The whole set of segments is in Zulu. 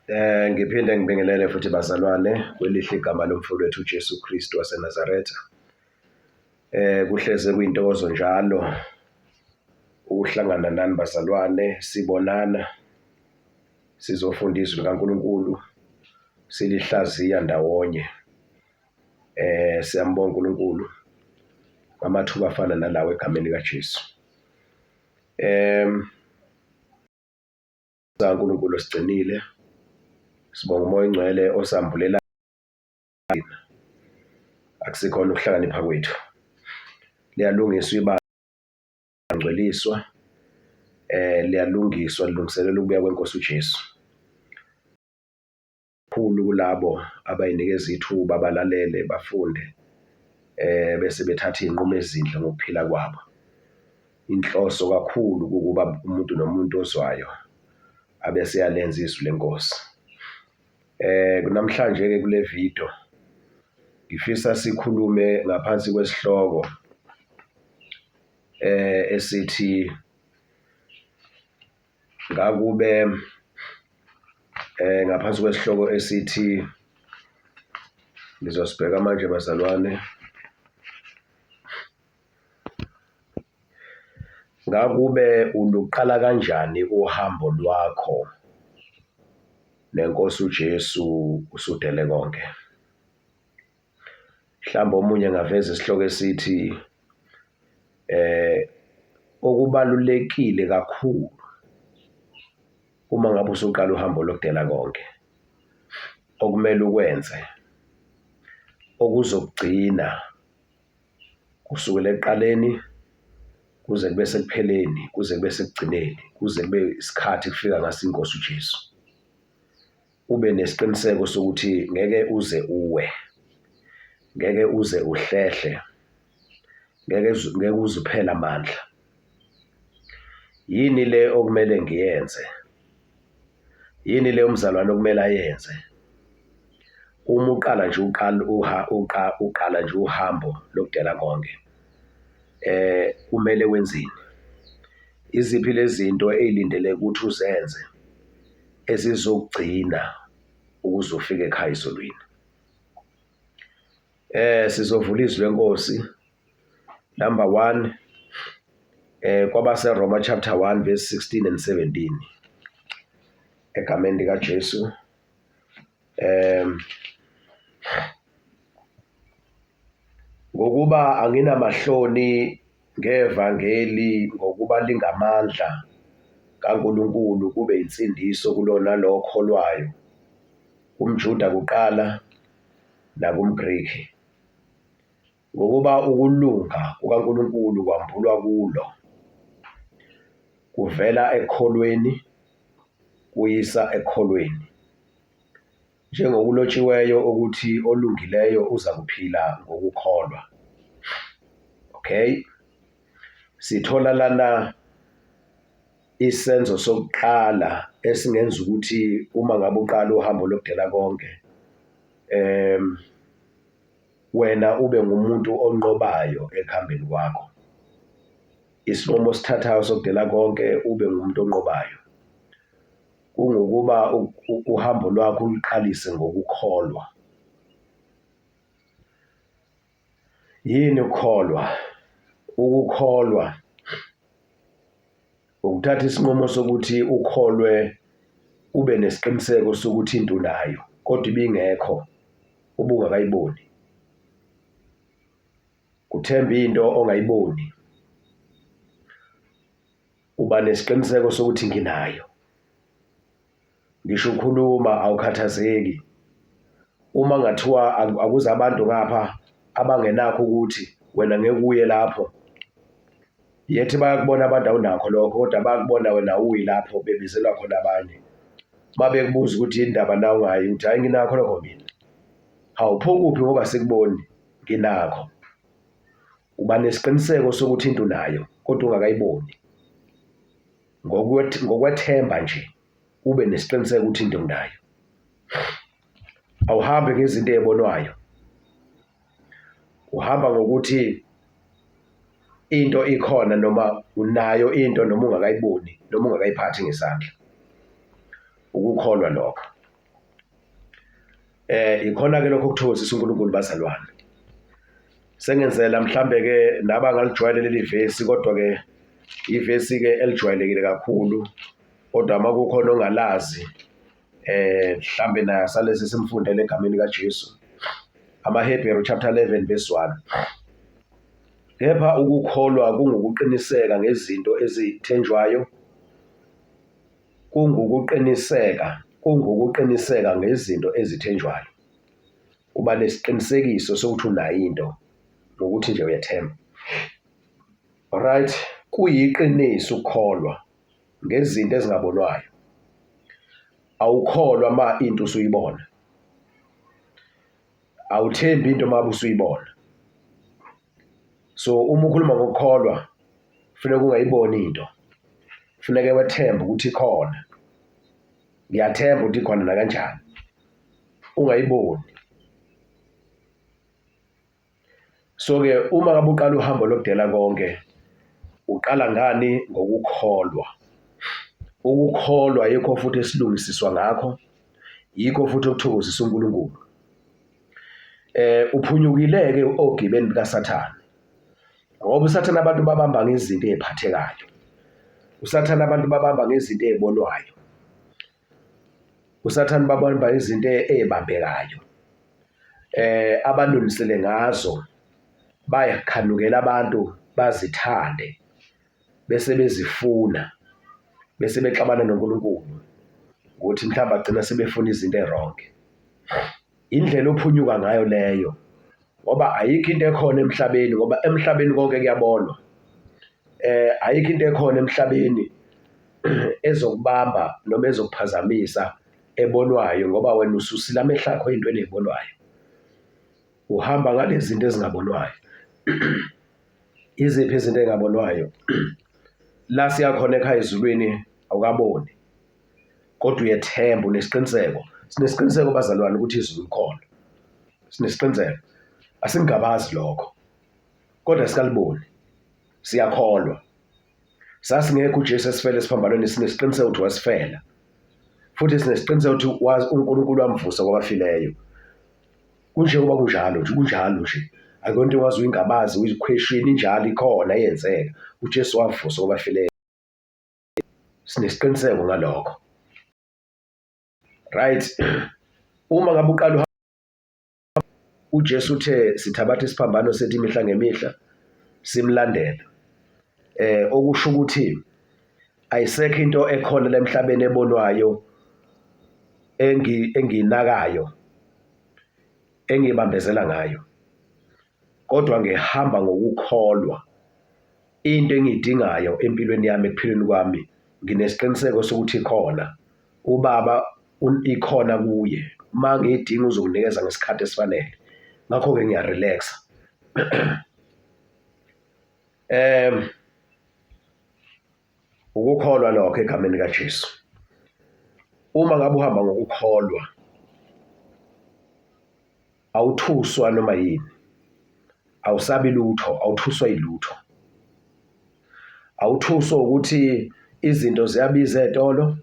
Ngiphinde ngibingelele futhi bazalwane kwelihle igama lomfowethu wethu uJesu Kristu waseNazaretha. Kuhleze kuyintokozo njalo ukuhlangana nani bazalwane sibonana sizofunda izwi likaNkulunkulu silihlaziya ndawonye. Siyambonga uNkulunkulu ngamathuba afana nalawa egameni likaJesu. UNkulunkulu osigcinile. Sibonga uMoya oNgcwele osambulela akusikhona ukuhlakanipha kwethu. Liyalungiswa ibandla ngcweliswa liyalungiswa lilungiselela ukubuya kwenkosi uJesu. Kakhulu kulabo abayinikeza ithuba balalele bafunde bese bethatha iy'nqumo ezinhle ngokuphila kwabo. Inhloso kakhulu kukuba umuntu nomuntu ozwayo abese eyalenza izwi lenkosi. Namhlanje-ke kule video ngifisa sikhulume ngaphansi kwesihloko esithi ngakube ngaphansi kwesihloko esithi ngizosibheka manje bazalwane. Ngakube uluqala kanjani uhambo lwakho neNkosi uJesu usudele konke? Mhlawumbe omunye angaveza isihloko esithi okubalulekile kakhulu uma ngabe usuqala uhambo lokudela konke okumele ukwenze okuzokugcina kusukela ekuqaleni kuze kube sekupheleni, kuze kube sekugcineni, kuze kube isikhathi kufika ngaso iNkosi uJesu. Ube nesiqiniseko sokuthi ngeke uze uwe, ngeke uze uhlehle, ngeke ngeke uze uphele amandla. Yini le okumele ngiyenze? Yini le umzalwane okumele ayenze? Uma uqala nje uqala uqala nje uhambo lokudela konke, kumele wenzeni? Iziphi lezi zinto ey'lindeleke ukuthi uzenze ezizokugcina ukuze ufike ekhaya ezulwini? Sizovula izwi lenkosi. Number 1 kwabaseRoma chapter 1 verse 16 and 17. Egameni likaJesu. Ngokuba anginamahloni ngevangeli ngokuba lingamandla kaNkulunkulu kube insindiso kulona lokholwayo, kumJuda kuqala nakumGreki. Ngokuba ukulunga kukaNkulunkulu kwambulwa kulo, kuvela ekholweni kuyisa ekholweni, njengokulotshiweyo ukuthi olungileyo uzakuphila ngokukholwa. Okay, sithola lana isenzo sokuqala esingenza ukuthi uma ngabe uqala uhambo lokudela konke wena ube ngumuntu onqobayo ekuhambeni kwakho. Isinqumo osithathayo sokudela konke ube ngumuntu onqobayo kungukuba uhambo lwakho uluqalise ngokukholwa. Yini ukukholwa? Ukukholwa ukuthatha isinqumo sokuthi ukholwe ube nesiqiniseko sokuthi into unayo kodwa ibingekho ubungakayiboni. Uthemba into ongayiboni. Uba nesiqiniseko sokuthi nginayo. Ngisho ukhuluma awukhathazeki. Uma ngathiwa akuze abantu ngapha abangenakho ukuthi wena ngeke uye lapho. Yethi bayakubona abantu awunakho lokho kodwa bayakubona wena awuyi lapho bebizelwa khona abanye. Uma bekubuza ukuthi yini ndaba na ungayi uthi hhayi nginakho lokho mina. Hawu pho kuphi ngoba sikuboni? Nginakho. Uba nesiqiniseko sokuthi into unayo kodwa ungakayiboni. Ngokwethemba nje ube nesiqiniseko ukuthi into nginayo. Awuhambi ngezinto ey'bonwayo. Uhamba ngokuthi into ikhona noma unayo into noma ungakayiboni noma ungakayiphathi ngesandla. Ukukholwa lokho. Ikhona ke lokho okuthokozisa uNkulunkulu bazalwane. Sengenzela mhlambe ke nabangalijwayele leli vesi kodwa ke ivesi ke elijwayelekile kakhulu kodwa uma kukhona ongalazi mhlambe naye asale sesimfundele egameni kaJesu. AmaHebheru chapter 11 verse 1. Kepha ukukholwa kungukuqiniseka ngezinto ezithenjwayo kungukuqiniseka kungukuqiniseka ngezinto ezithenjwayo. Uba nesiqinisekiso sokuthi unayo into ngokuthi nje uyethemba. Alright, kuyiqiniso ukukholwa ngezinto ezingabonwayo. Awukholwa ma into usuyibona. Awuthembi into uma usuyibona. So uma ukhuluma ngokukholwa kufuneka ungayiboni into. Kufuneke wethembe ukuthi ikhona. Ngiyathemba ukuthi ikhona nakanjani. Ungayiboni. So ke uma ngabe uqala uhambo lokudela konke uqala ngani ngokukholwa. Ukukholwa yikho futhi esilungisiswa ngakho, yikho futhi okuthokozisa uNkulunkulu. Uphunyukile ke ogibeni likaSathane. Ngoba uSathane abantu babamba ngezinto eziphathekayo. USathane abantu babamba ngezinto ezibonwayo. USathane babamba izinto ezibambekayo. Abanunisele ngazo bayakhanukela abantu bazithande bese bezifuna bese bexabana noNkulunkulu ukuthi mhlawumbe agcina sebefuna izinto eronke. Indlela ophunyuka ngayo leyo ngoba ayikho into ekhona emhlabeni ngoba emhlabeni konke kuyabonwa. Ayikho into ekhona emhlabeni ezokubamba noma ezokuphazamisa ebonwayo ngoba wena ususile amehlo akho ey'ntweni ey'bonwayo. Uhamba ngalezi zinto ezingabonwayo. Iziphi izinto ey'ngabonwayo? La siya khona ekhaya ezulwini awukaboni kodwa uyethemba unesiqiniseko. Sinesiqiniseko bazalwane ukuthi izulu likhona. Sinesiqiniseko. Asingabazi lokho. Kodwa sikaliboni. Siyakholwa. Sasingekho uJesu esifele esiphambanweni sinesiqiniseko ukuthi wasifela. Futhi sinesiqiniseko ukuthi uNkulunkulu wamvusa kwabafileyo. Kunjengoba kunjalo nje, kunjalo nje. Akuyona into okwazi uyingabaze, uyikhweshini injalo ikhona iyenzeka. UJesu wavuswa kwabafileyo. Sinesiqiniseko ngalokho. Right. Uma ngabe uqala uJesu uthe sithabatha isiphambano sethu imihla ngemihla simlandele. Okusho ukuthi ayisekho into ekhona la emhlabeni ebonwayo engiyinakayo engiyibambezela ngayo kodwa ngihamba ngokukholwa into engiyidingayo empilweni yami ekuphileni kwami nginesiqiniseko sokuthi ikhona ubaba ikhona kuye uma ngiyidinga uzonginikeza ngesikhathi esifanele ngakho-ke ngiyarelaxa Ukukholwa lokho egameni likaJesu. Uma ngabe uhamba ngokukholwa awuthuswa noma yini, awusabi lutho, awuthuswa yilutho. Awuthuswa ukuthi izinto ziyabiza ey'tolo,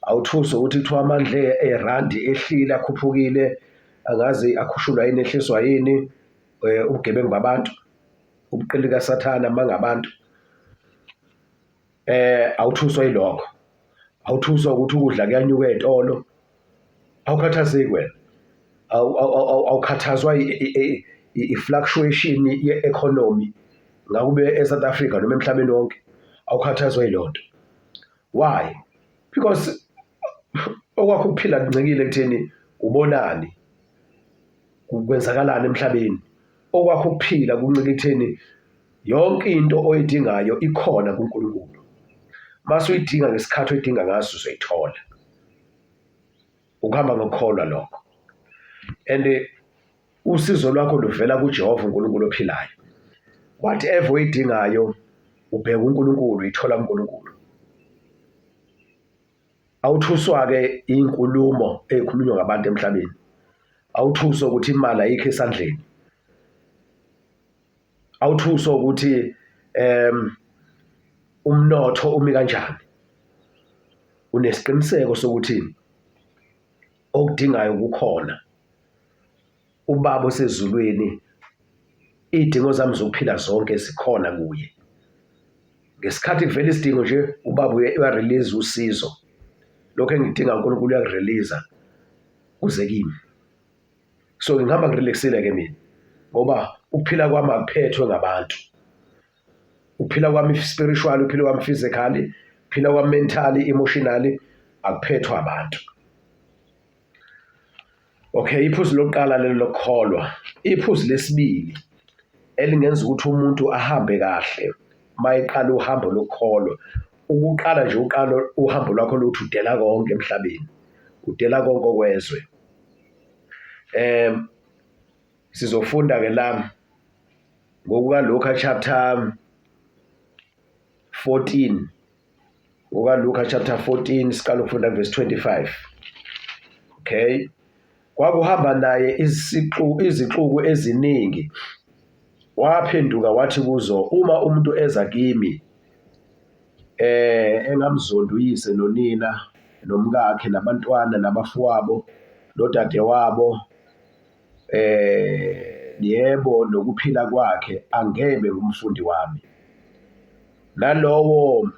awuthuswa ukuthi kuthiwa amandla erandi ehlile akhuphukile, angazi akhushulwa yini ehliswa yini, ubugebengu babantu. Ubuqili kaSathane amanga abantu. Awuthuswa yilokho. Awuthuswa ukuthi ukudla kuyanyuka ey'tolo. Awukhathazeki wena. Awukhathazwa i-fluctuation ye-economy ngakube e-South Africa noma emhlabeni wonke. Awukhathazwa yiloo nto. Why? Because okwakho ukuphila kuncikile ekutheni ubonani. Kwenzakalani emhlabeni? Okwakho ukuphila kuncike ekutheni yonke into oyidingayo ikhona kuNkulunkulu. Mase uyidinga ngesikhathi oyidinga ngaso uzoyithola. Ukuhamba ngokukholwa lokho. And usizo lwakho luvela kuJehova uNkulunkulu ophilayo. Whatever oyidingayo ubheka uNkulunkulu, uyithola kuNkulunkulu. Awuthuswa-ke iy'nkulumo ey'khulunywa ngabantu emhlabeni. Awuthuswa ukuthi imali ayikho esandleni. Awuthuswa ukuthi umnotho umi kanjani. Unesiqiniseko sokuthi okudingayo kukhona. Ubaba osezulwini iy'dingo zami zokuphila zonke zikhona kuye. Ngesikhathi kuvela isidingo nje ubaba uyarelease usizo. Lokho engidinga uNkulunkulu uyakurelease kuze kimi. So ngihamba ngirelaxile ke mina ngoba ukuphila kwami akuphethwe ngabantu. Ukuphila kwami spiritually, ukuphila kwami physically, ukuphila kwami mentally, emotionally akuphethwa abantu. Okay, iphuzu lokuqala lelo lokukholwa. Iphuzu lesibili elingenza ukuthi umuntu ahambe kahle mayeqala uhambo lokukholwa, ukuqala nje uqala uhambo lwakho lokuthi udela konke emhlabeni, udela konke okwezwe. Sizofunda ke la ngokukaLuka chapter 14 ngokaLuka chapter 14 siqala ukufunda verse 25. Okay, kwakuhamba naye izixuku eziningi. Waphenduka wathi kuzo, uma umuntu eza kimi engamzondi uyise nonina nomkakhe nabantwana nabafowabo nodadewabo yebo nokuphila kwakhe angebe ngumfundi wami. Nalowo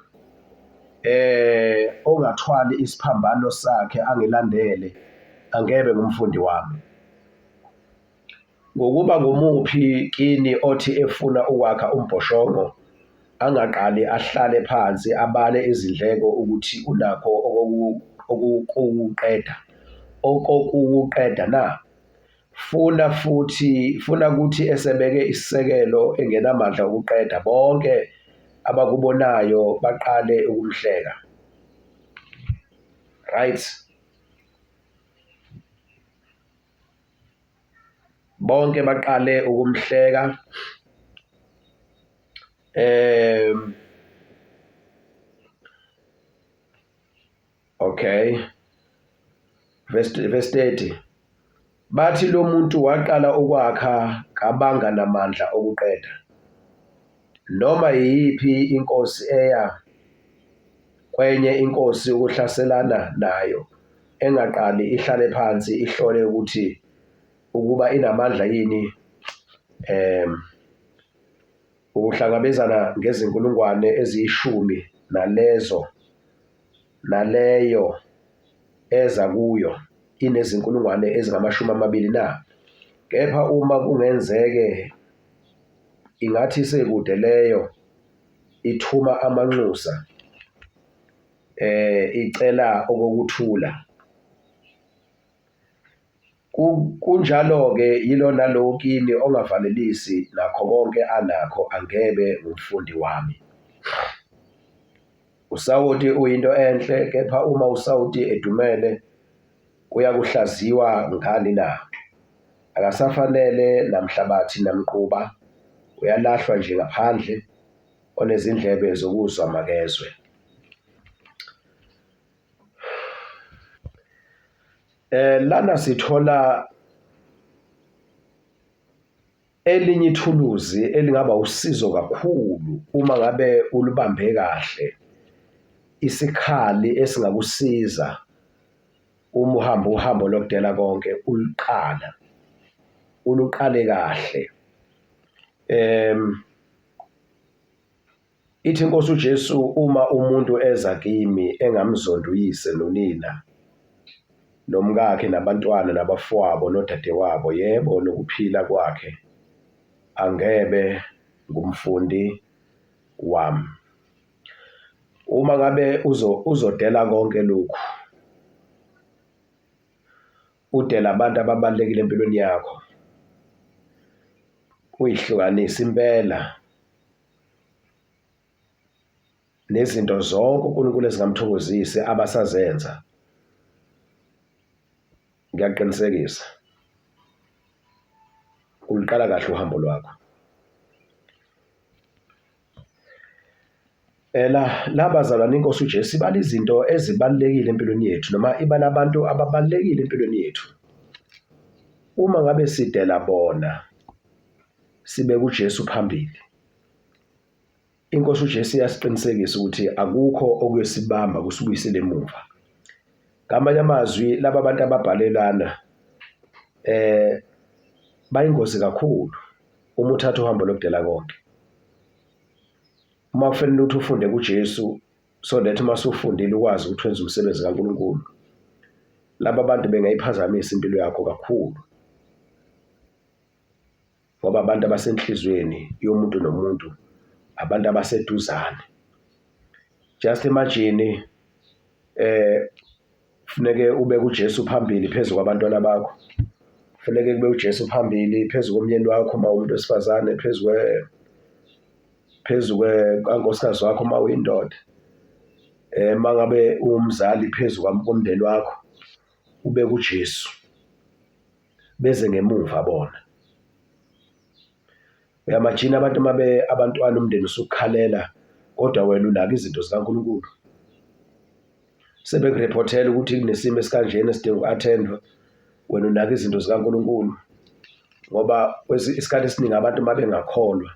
ongathwali isiphambano sakhe angilandele angebe ngumfundi wami. Ngokuba ngumuphi kini othi efuna ukwakha umbhoshongo angaqali ahlale phansi abale izindleko ukuthi unakho okokuwuqeda okokuwuqeda na? Funa futhi funa kuthi esebeke isisekelo engenamandla okuqeda bonke abakubonayo baqale ukumhleka. Right. Bonke baqale ukumhleka. Okay. Verse 30. Bathi lo muntu waqala ukwakha kabanga namandla okuqeda. Noma yiyiphi inkosi eya kwenye inkosi ukuhlaselana nayo engaqali ihlale phansi ihlole ukuthi ukuba inamandla yini ukuhlangabezana ngezinkulungwane eziyishumi nalezo naleyo eza kuyo inezinkulungwane ezingama-20 na? Kepha uma kungenzeke ingathi isekude leyo ithuma amanxusa icela okokuthula. Kunjalo-ke yilo nalowo kini ongavalelisi nakho konke anakho angebe ngumfundi wami. Usawoti uyinto enhle, kepha uma usawoti edumele uyakuhlaziwa ngani na? Akasafanele namhlabathi namquba, uyalahlwa nje ngaphandle, onezindlebe zokuzwa makezwe. Lana sithola elinye ithuluzi elingaba usizo kakhulu uma ngabe ulibambe kahle, isikhali esingakusiza uma uhamba uhambo lokudela konke uluqala, uluqale kahle. Ithi iNkosi uJesu, uma umuntu eza kimi engamzondi uyise nonina, nomkakhe nabantwana nabafowabo nodadewabo, yebo nokuphila kwakhe, angebe ngumfundi wami. Uma ngabe uzodela konke lokhu, udela abantu ababalulekile empilweni yakho, uyihlukanise impela nezinto zonke uNkulunkulu ezingamthokozisi abasazenza. Ngiyaqinisekisa uluqala kahle uhambo lwakho. Ela la bazalwane inkosi uJesu ibala izinto ezibalulekile empilweni yethu noma ibala abantu ababalulekile empilweni yethu. Uma ngabe sidela bona sibeka uJesu phambili. INkosi uJesu iyasiqinisekisa ukuthi akukho okuyosibamba kusibuyisele emuva. Ngamanye amazwi laba bantu ababhalelana eh Bayingozi kakhulu uma uthatha uhambo lokudela konke. Uma kufanele ukuthi ufunde kuJesu so that uma usufundile ukwazi ukuthi wenze umsebenzi kaNkulunkulu, laba bantu bengayiphazamisa impilo yakho kakhulu. Ngoba abantu abasenhliziyweni yomuntu nomuntu abantu abaseduzane. Just imagine eh funeke ubeke uJesu phambili phezu kwabantwana bakho. Funeke kube uJesu phambili phezu komyeni wakho uma umuntu wesifazane, phezu kwe phezu kankosikazi wakho uma uyindoda. Eh mangabe uwumzali phezu komndeni wakho ubeke uJesu. Beze ngemuva bona. Uyamajina abantu uma abantwana umndeni usukhalela kodwa wena unaka izinto zikaNkulunkulu. Sebekurephothela ukuthi kunesimo esikanjena esidinga uku-athendwa, wena unaka izinto zikaNkulunkulu. Ngoba isikhathi esiningi abantu uma bengakholwa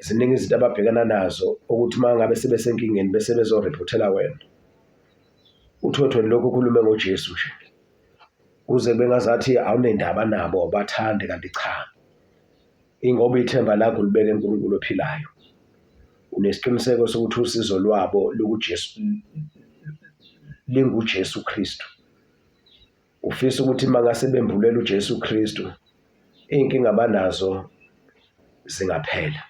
ziningi izinto ababhekana nazo ukuthi uma ngabe sebesenkingeni bese bezorephothela wena. Uthole ukuthi wena lokhu ukhulume ngoJesu nje. Kuze kube ngazathi awunendaba nabo awubathandi kanti cha. Ingoba ithemba lakho ulibeke kuNkulunkulu ophilayo. Unesiqiniseko sokuthi usizo lwabo lukuJesu linguJesu Kristu. Ufisa ukuthi mangase bembulela uJesu Kristu iy'nkinga abanazo zingaphela.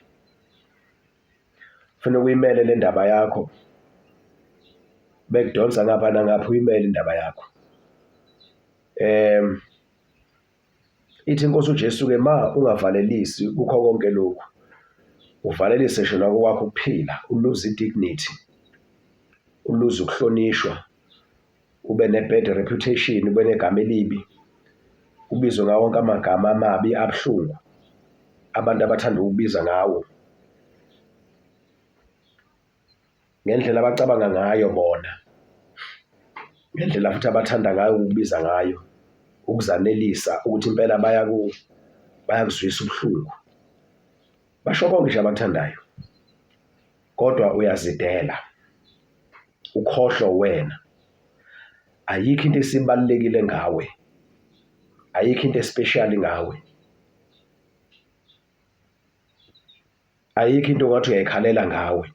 Funa uyimele le ndaba yakho. Bekudonsa ngapha nangapha uyimele indaba yakho. Ithi inkosi uJesu ke ma ungavalelisi kukho konke lokhu. Uvalelise ngisho nakokwakho ukuphila, uluze i-dignity, uluze ukuhlonishwa, ube ne-bad reputation, ube negama elibi, ubizwe ngawo wonke amagama amabi abuhlungu abantu abathanda ukubiza ngawo ngendlela abacabanga ngayo bona, ngendlela futhi abathanda ngayo ukubiza ngayo, ukuzanelisa ukuthi impela bayakuzwisa ubuhlungu. Basho konke nje abakuthandayo kodwa uyazidela ukhohlwe wena. Ayikho into esibalulekile ngawe, ayikho into especial ngawe. Ayikho into ongathi uyayikhalela ngawe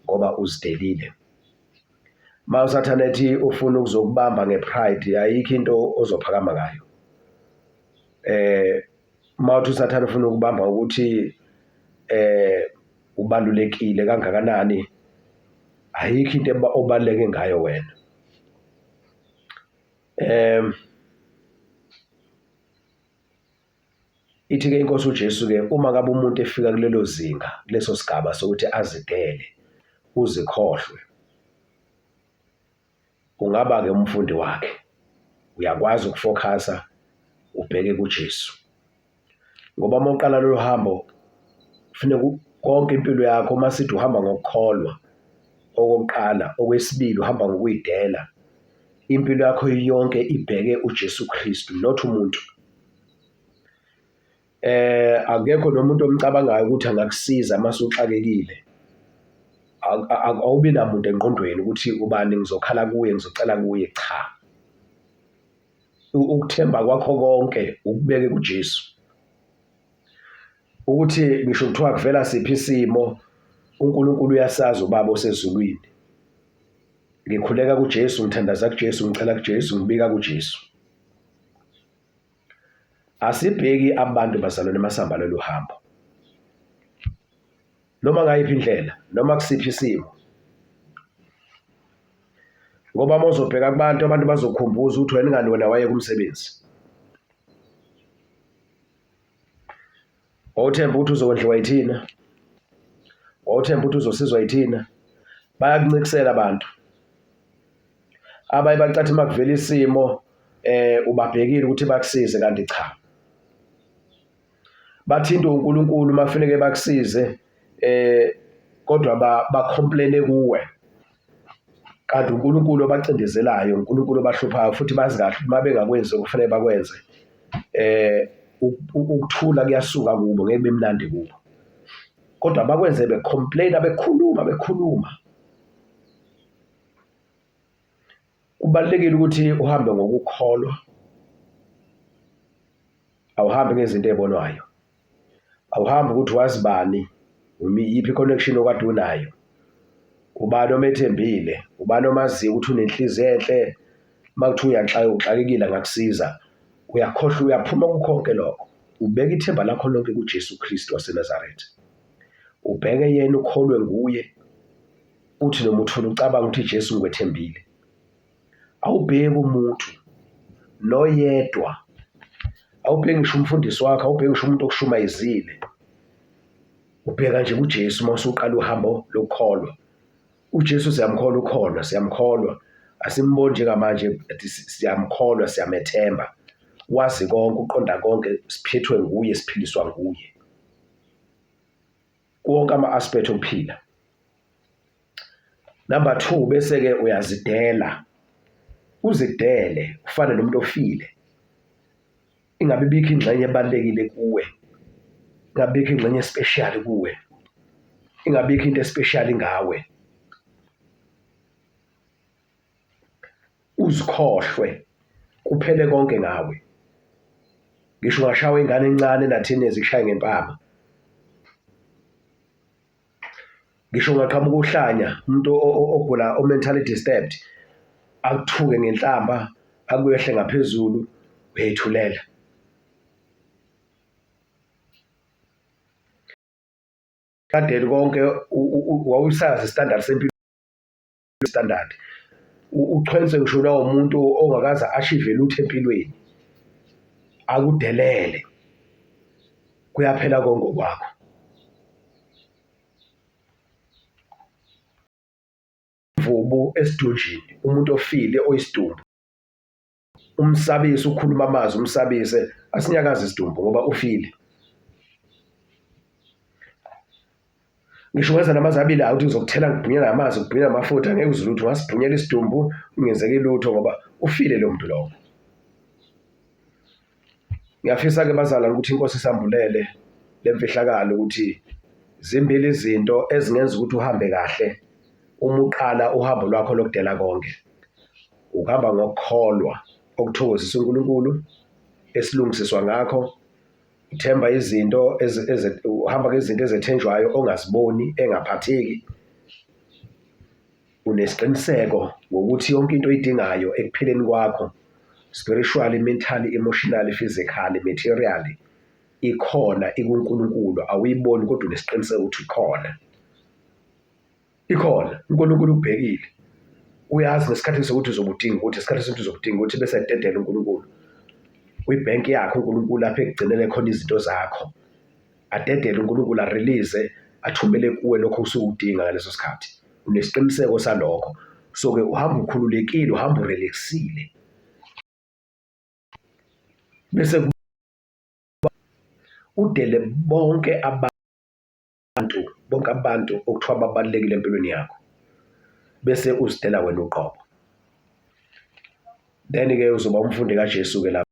ngoba uzidelile. Uma usathane ethi ufuna ukuzokubamba nge-pride, ayikho into ozophakama ngayo. Uma uthi usathane ufuna ukubamba ukuthi ubalulekile kangakanani, ayikho into obaluleke ngayo wena. Ithi-ke inkosi uJesu-ke uma ngabe umuntu efika kulelo zinga, kuleso sigaba sokuthi azidele, uzikhohlwe, ungaba-ke umfundi wakhe. Uyakwazi ukufokhasa ubheke kuJesu. Ngoba uma uqala lolu hambo kufuneka konke impilo yakho uma sithi uhamba ngokukholwa okokuqala, okwesibili uhamba ngokuyidela. Impilo yakho yonke ibheke uJesu Kristu not umuntu. Akekho nomuntu omcabangayo ukuthi angakusiza uma usuxakekile. Awubi namuntu engqondweni ukuthi ubani ngizokhala kuye, ngizocela kuye, cha. Ukuthemba kwakho konke ukubeke kuJesu. Ukuthi ngisho kuthiwa kuvela siphi isimo, uNkulunkulu uyasazi uBaba osezulwini. Ngikhuleka kuJesu, ngithandaza kuJesu, ngicela kuJesu, ngibika kuJesu. Asibheki abantu bazalwane masihamba lolu hambo. Noma ngayiphi indlela, noma kusiphi isimo. Ngoba uma uzobheka kubantu, abantu bazokukhumbuza ukuthi wena ingani wena wayeka umsebenzi. Wawuthemba ukuthi uzokondliwa yithina. Wawuthemba ukuthi uzosizwa yithina. Bayakuncikisela abantu. Abaye bacathi uma kuvela isimo ubabhekile ukuthi bakusize kanti cha. Bathinta uNkulunkulu uma kufuneke bakusize kodwa ba-complain-e kuwe. Kanti uNkulunkulu obacindezelayo, uNkulunkulu obahluphayo futhi bazi kahle uma bengakwenzi okufanele bakwenze ukuthula kuyasuka kubo, ngeke kube mnandi kubo. Kodwa bakwenze be-complain-a bekhuluma bekhuluma. Kubalulekile ukuthi uhambe ngokukholwa. Awuhambi ngezinto ezibonwayo. Awuhambi ukuthi wazi bani, yiphi i-connection okade unayo. Ubani omethembile, ubani omaziyo ukuthi unenhliziyo enhle, uma kuthiwa uyaxaka uxakekile angakusiza. Uyakhohlwa uyaphuma kukho konke lokho. Ubeka ithemba lakho lonke kuJesu Kristu waseNazaretha. Ubheke yena ukholwe nguye. Uthi noma uthula ucabanga ukuthi Jesu ngikwethembile. Awubheki umuntu noyedwa, awubheki ngisho umfundisi wakho, awubheki ngisho umuntu okushumayezile. Ubheka nje kuJesu uma usuqala uhambo lokukholwa. UJesu siyamkholwa ukhona, siyamkholwa. Asimboni njengamanje siyamkholwa, siyamethemba. Wazi konke, uqonda konke, siphethwe nguye, siphiliswa nguye. Wonke ama-aspect okuphila. Number 2 bese ke uyazidela. Uzidele ufane nomuntu ofile. Ingabe ibikho ingxenye ebalekile kuwe. Ingabe ibikho ingxenye special kuwe. Ingabe ibikho into especial ngawe. Uzikhohlwe kuphele konke ngawe. Ngisho ungashawa ingane encane na-10 years ikushaye ngempama. Ngisho ungaqhamuka uhlanya umuntu ogula o-mentally disturbed akuthuke ngenhlamba akwehle ngaphezulu uyayithulela. Kadeli konke wawusazi istandard sempilo standard uchwense ngisho nawumuntu ongakaze ashive lutho empilweni akudelele kuyaphela konke okwakho. Imvubu esidunjini umuntu ofile oyisidumbu umsabise ukhuluma amazwi umsabise asinyakazi isidumbu ngoba ufile. Ngisho ungenza namazi abili awuthi ngizokuthela ngibhunyela ngamanzi ngibhunyela ngamafutha ngeke uze lutho ungasibhunyela isidumbu kungenzeki lutho ngoba ufile lo muntu lowo. Ngiyafisa-ke bazalwane ukuthi iNkosi isambulele le mfihlakalo ukuthi zimbili izinto ezingenza ukuthi uhambe kahle uma uqala uhambo lwakho lokudela konke. Ukuhamba ngokukholwa okuthokozisa uNkulunkulu esilungisiswa ngakho, uthemba izinto uhamba ngezinto ezethenjwayo ongaziboni engaphatheki. Unesiqiniseko ngokuthi yonke into oyidingayo ekuphileni kwakho spiritually, mentally, emotionally, physically, materially ikhona ikuNkulunkulu awuyiboni kodwa unesiqiniseko ukuthi ikhona. Ikhona, uNkulunkulu ukubhekile. Uyazi ngesikhathi sokuthi uzobe udinga ukuthi isikhathi sokuthi uzobe udinga ukuthi bese ededela uNkulunkulu. Kwibhenki yakhe uNkulunkulu lapho ekugcinele khona izinto zakho. Adedele uNkulunkulu arelease athumele kuwe lokho osuke ukudinga ngaleso sikhathi. Unesiqiniseko salokho. So-ke uhamba ukhululekile, uhamba urelaxile. Bese udele bonke abantu, bonke abantu okuthiwa babalulekile empilweni yakho. Bese uzidela wena uqobo. Then-ke uzoba umfundi kaJesu-ke lapho.